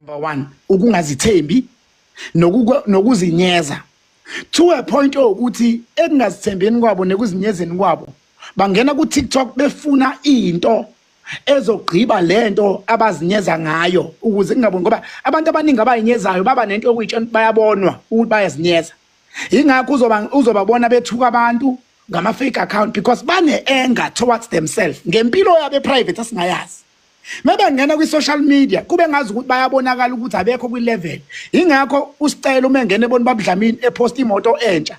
Number 1, ukungazithembi nokuzinyeza to a point ukuthi ekungazithembeni kwabo nekuzinyezeni kwabo bangena ku TikTok befuna into ezogqiba lento abazinyeza ngayo, ukuze kungaboni, ngoba abantu abaningi abayinyezayo baba nento yokuyitshela bayabonwa ukuthi bayazinyeza. Ingakho uzobabona bethuka abantu ngama fake account, because bane anger towards themselves ngempilo yabo private asingayazi. Mebengena kwi-social media kube ngazi ukuthi bayabonakala ukuthi abekho kwi-level. Ingakho uSicelo uma engena ebona uBaba Dlamini epost imoto entsha,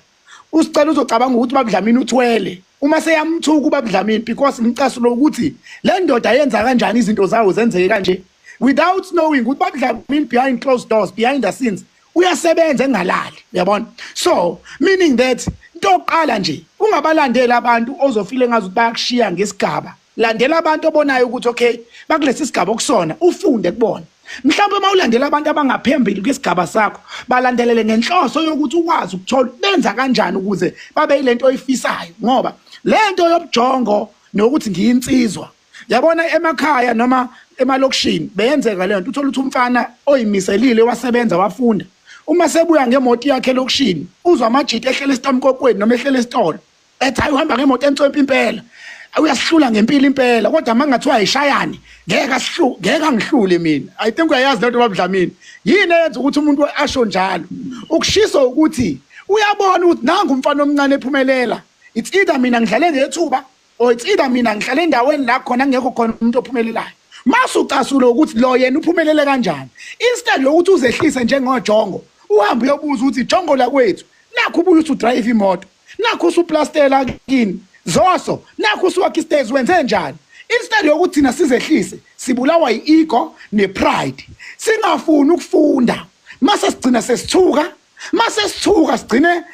uSicelo uzocabanga ukuthi uBaba Dlamini uthwele. Uma seyamthuka uBaba Dlamini, because imcasulo ukuthi le ndoda yenza kanjani izinto zawo zenzeke kanje, without knowing ukuthi uBaba Dlamini behind closed doors, behind the scenes, uyasebenza engalali, uyabona. So meaning that into yokuqala nje, ungabalandeli abantu ozofile ngazi ukuthi bayakushiya ngesigaba. Landela abantu obonayo ukuthi okay, bakulesi sigaba okusona, ufunde kubona. Mhlawumbe uma ulandela abantu abangaphambili kwisigaba sakho, balandelele ngenhloso yokuthi ukwazi ukuthola benza kanjani ukuze babe yilento oyifisayo. Ngoba lento yobujongo nokuthi ngiyinsizwa, yabona, emakhaya noma emalokishini beyenzeka leyo nto. Uthola ukuthi umfana oyimiselile, wasebenza, wafunda, uma sebuya ngemoto yakhe elokishini, uzwa amajiti ehlele esitamkokweni noma ehlele esitolo ethi, "Hayi, uhamba ngemoto entswempu impela, uyasihlula ngempilo impela, kodwa uma ngathiwa ayishayani ngeke asihlu, ngeke angihlule mina." I think uyayazi lento, babuDlamini. Yini eyenza ukuthi umuntu asho njalo? Ukushiswa ukuthi uyabona ukuthi nangu umfana omncane ephumelela. It's either mina ngidlale ngethuba, or it's either mina ngihlale endaweni la khona ngekho khona umuntu ophumelelayo. Masucasula ukuthi lo yena uphumelele kanjani, instead yokuthi uzehlise njengojongo, uhambe uyobuza ukuthi, "Jongo lakwethu, nakho ubuye usu-drive imoto, nakho usuplastela kini zoso, nakho usuwakha istairs, wenze njani?" Instead yokuthi thina sizehlise, sibulawa i-ego ne-pride, singafuni ukufunda. Mase sigcina sesithuka, mase sithuka sigcine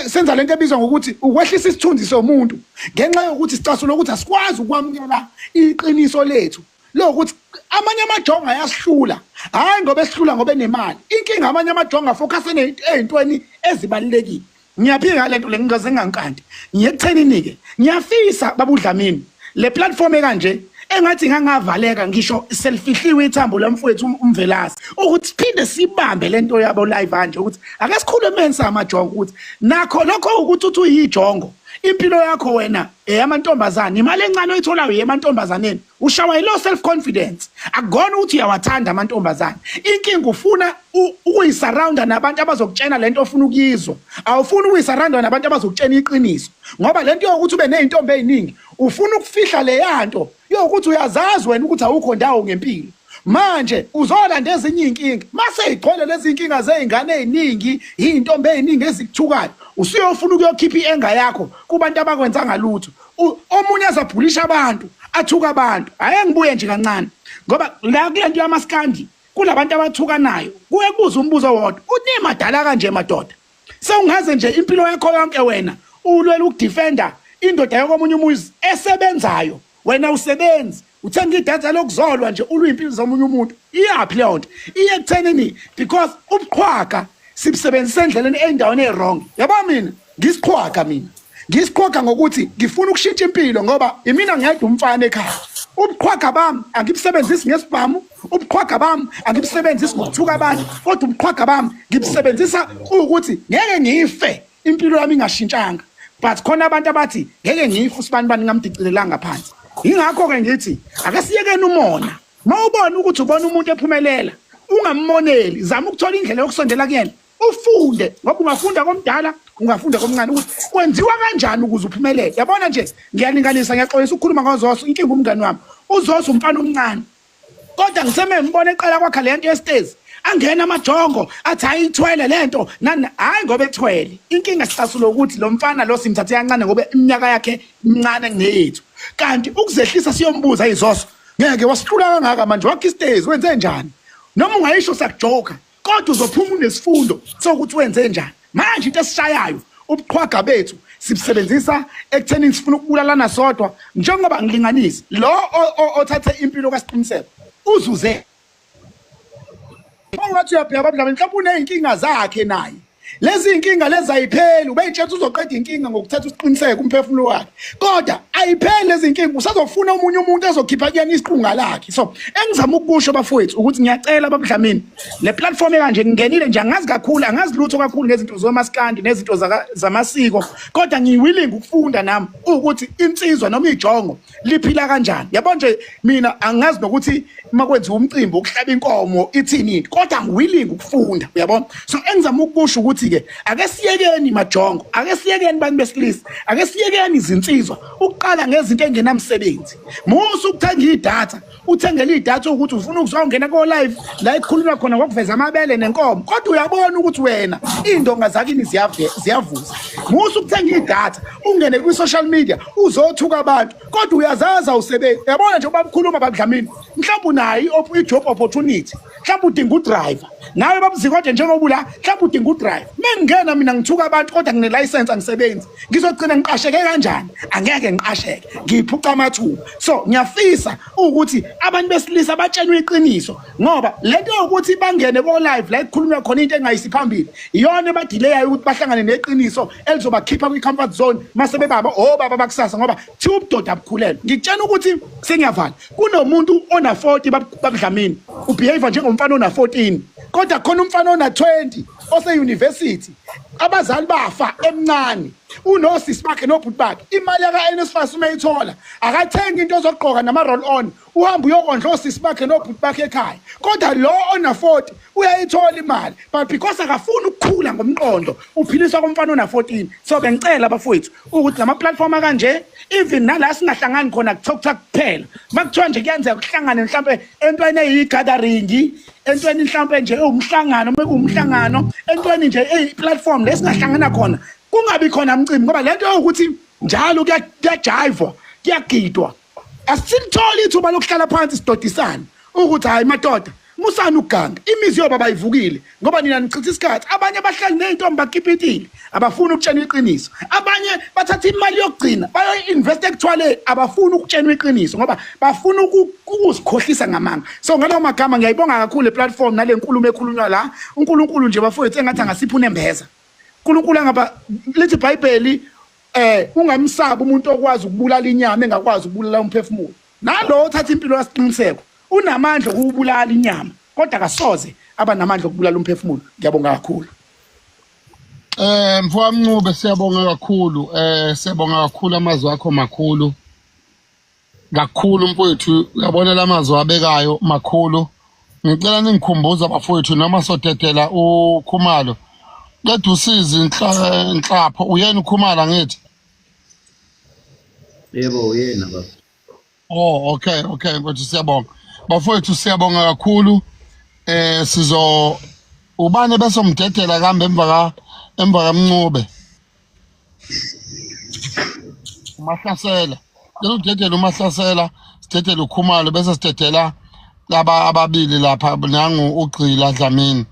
senza lento ebizwa ngokuthi ukwehlisa isithunzi somuntu, ngenxa yokuthi sicasula ukuthi asikwazi ukwamukela iqiniso lethu lokuthi amanye amajongo ayasihlula. Hhayi ngoba esihlula ngoba enemali. Inkinga, amanye amajongo afocus ey'ntweni ezibalulekile. Ngiyaphika le nto le, ngingaze ngingankanti. Ngiye ekuthenini-ke, ngiyafisa babuDlamini, le platform ekanje engathi ngangavaleka ngisho selifihliwe ithambo lamfowethu uMvelase, ukuthi siphinde sibambe lento yabo live kanje, ukuthi ake sikhulumeni samajongo, ukuthi nakho lokho ukuthi uthi uyijongo, impilo yakho wena eyamantombazane, imali encane oyitholayo eyamantombazaneni, ushawa yilo self confidence. Akukona ukuthi uyawathanda amantombazane. Inkinga, ufuna ukuyisurrounda nabantu abazokutshena lento ofuna ukuyizwa, awufuni ukuyisurrounda nabantu abazokutshena iqiniso. Ngoba lento yokuthi ube ney'ntombi ey'ningi, ufuna ukufihla leyanto yokuthi uyazazi wena ukuthi awukho ndawo ngempilo. Manje uzolanda ezinye iy'nkinga mase y'gcwele lezi y'nkinga zey'ngane ey'ningi, iy'ntombi ey'ningi ezikuthukayo, usuyofuna ukuyokhipha i-anger yakho kubantu abakwenzanga lutho. Omunye azabhulisha abantu, athuka abantu. Ake ngibuye nje kancane, ngoba la kule nto yamaskandi kulabantu abathukanayo, kuye kubuza umbuzo owodwa uthi, "Madala kanje madoda, sewungaze nje impilo yakho yonke wena ulwela ukudefenda indoda yakomunye umuzi esebenzayo, wena usebenzi, uthenga idatha lokuzolwa nje, ulwa impilo zomunye umuntu? Iyaphi leyo nto?" Iye ekuthenini, because ubuqhwaga sibusebenzisa endleleni, ey'ndaweni ey'wrong. Yabo, mina ngisiqhwaga, mina ngisiqhwaga ngokuthi ngifuna ukushintsha impilo, ngoba imina ngedwa umfana ekhaya. Ubuqhwaga bami angibusebenzisi ngesibhamu, ubuqhwaga bami angibusebenzisi ngokuthuka abantu, kodwa ubuqhwaga bami ngibusebenzisa ukuthi ngeke ngife impilo yami ingashintshanga. But khona abantu abathi, "Ngeke ngife usibani bani ngamdicilelanga phansi." Ingakho-ke ngithi ake siyekeni umona. Uma ubona ukuthi ubona umuntu ephumelela, ungammoneli, zama ukuthola indlela yokusondela kuyena, ufunde, ngoba ungafunda komdala, ungafunda komncane ukuthi kwenziwa kanjani ukuze uphumelele. Yabona nje, ngiyalinganisa, ngiyaxolisa ukukhuluma ngoZoso. Inkinga, umngani wami uZoso umfana omncane, kodwa ngiseme ngibona eqala kwakha le nto yesitezi, angena amajongo athi, "Hayi, ithwele lento nani." Hayi ngoba ethwele. Inkinga, sicasula ukuthi lo mfana lo simthathe kancane ngoba iminyaka yakhe imncane kuneyethu, kanti ukuzehlisa siyombuza, "Izoso, ngeke wasihlula kangaka manje, wakha isitezi, wenze njani?" Noma ungayisho sakujoka, kodwa uzophuma unesifundo sokuthi wenze njani. Manje into esishayayo, ubuqhwaga bethu sibusebenzisa ekuthenini sifuna ukubulalana sodwa. Njengoba ngilinganise lo othathe impilo kaSiqiniseko, uzuze. Ungathi uyabheka babudlame, mhlawumbe uney'nkinga zakhe naye. Lezi iy'nkinga lezi ayipheli. Ubey'tshela ukuthi uzoqeda inkinga ngokuthatha uSiqiniseko umphefumulo wakhe, kodwa Ayipheli lezinkinga, usazofuna omunye umuntu ezokhipha kuyena isiqunga lakhe. So engizama ukusho bafowethu ukuthi ngiyacela babuDlamini, le platform ekanje ngingenile nje angazi kakhulu, angazi lutho kakhulu ngezinto zomaskandi nezinto zamasiko, kodwa ngiwilling ukufunda nami ukuthi insizwa noma ijongo liphila kanjani. Yabo nje mina angazi nokuthi makwenziwa umcimbi ukuhlaba inkomo ithini into, kodwa ngiwilling ukufunda, uyabona. So engizama ukusho ukuthi ke ake siyekeni majongo, ake siyekeni bantu besilisa, ake siyekeni izinsizwa ukuqala ngezinto engenamsebenzi. Musa ukuthenga idatha, uthengele idatha ukuthi ufuna ukuzongena ko live la ekukhulunywa khona ngokuveza amabele nenkomo, kodwa uyabona ukuthi wena indonga zakini ziyavuza. Musa ukuthenga idatha ungene kwi social media uzothuka abantu, kodwa uyazaza usebenzi. Uyabona nje ubamkhuluma babuDlamini, mhlawumbe unayo i-job opportunity, mhlawumbe udinga udriver nawe babuziko nje njengoba ula, mhlawumbe udinga udriver. Mengingena mina ngithuka abantu kodwa ngine license angisebenzi, ngizogcina ngiqasheke kanjani? Angeke ngiqasheke, ngiphuca amathuba. So ngiyafisa ukuthi abantu besilisa batshenwe iqiniso, ngoba lento yokuthi bangene ko live la ekukhulunywa khona into engayisi phambili iyona ebadileyayo ukuthi bahlangane neqiniso elizobakhipha kwi comfort zone mase bebaba obaba bakusasa, ngoba thiwa ubudoda abukhulelwe. Ngikutshela ukuthi sengiyavala, kunomuntu ona 40 babuDlamini ubehave njengomfana ona 14, kodwa khona umfana ona 20 ose university, abazali bafa emncane, unosisi bakhe nobhuti bakhe, imali yaka NSFAS uma eyithola akathengi into zokugqoka nama roll on, uhamba uyokondla osisi bakhe nobhuti bakhe ekhaya. Kodwa lo ona 40 uyayithola imali, but because akafuni ukukhula ngomqondo uphiliswa komfana ona 14. So bengicela bafowethu ukuthi lama platform kanje, even nala singahlangani khona kuthiwa kuphela, makuthiwa nje kuyenzeka kuhlangane mhlambe entweni eyi gathering, entweni mhlambe nje umhlangano, uma kuwumhlangano entweni nje eyi platform lesingahlangana khona, kungabi khona umcimbi, ngoba lento yokuthi njalo kuyajayivwa kuyagidwa, asilitholi ithuba lokuhlala phansi sidodisane ukuthi hayi madoda musana ukuganga, imizi yobaba ayivukile ngoba nina nichitha isikhathi. Abanye bahlali nezintombi bakipitile, abafuni ukutshena iqiniso. Abanye bathatha imali yokugcina bayo-invest ekuthwaleni, abafuni ukutshena iqiniso ngoba bafuna ukuzikhohlisa ngamanga. So ngalawo magama ngiyayibonga kakhulu le platform nale nkulumo ekhulunywa la. uNkulunkulu nje bafowethu engathi angasipha unembeza. uNkulunkulu angaba lithi iBhayibheli ungamsabi umuntu okwazi ukubulala inyama engakwazi ukubulala umphefumulo. Nalo othatha impilo yasiqiniseko unamandla okubulala inyama, kodwa akasoze aba namandla okubulala umphefumulo. Ngiyabonga kakhulu. Mfowethu Mncube, siyabonga kakhulu. Siyabonga kakhulu, amazwi akho makhulu kakhulu mfowethu. Uyabona lamazwi abekayo makhulu. Ngicela ningikhumbuza bafowethu, noma sodedela uKhumalo qeda usizi Nhlapho, uyena uKhumalo ngithi? Yebo, uyena baba. Oh, okay mfowethu, siyabonga bafowethu, siyabonga kakhulu. Sizo ubane bese umdedela kambe emva kaMncube uMahlasela, cela udedele uMahlasela, sidedele uKhumalo, bese sidedela laba ababili lapha, nangu uGcila Dlamini.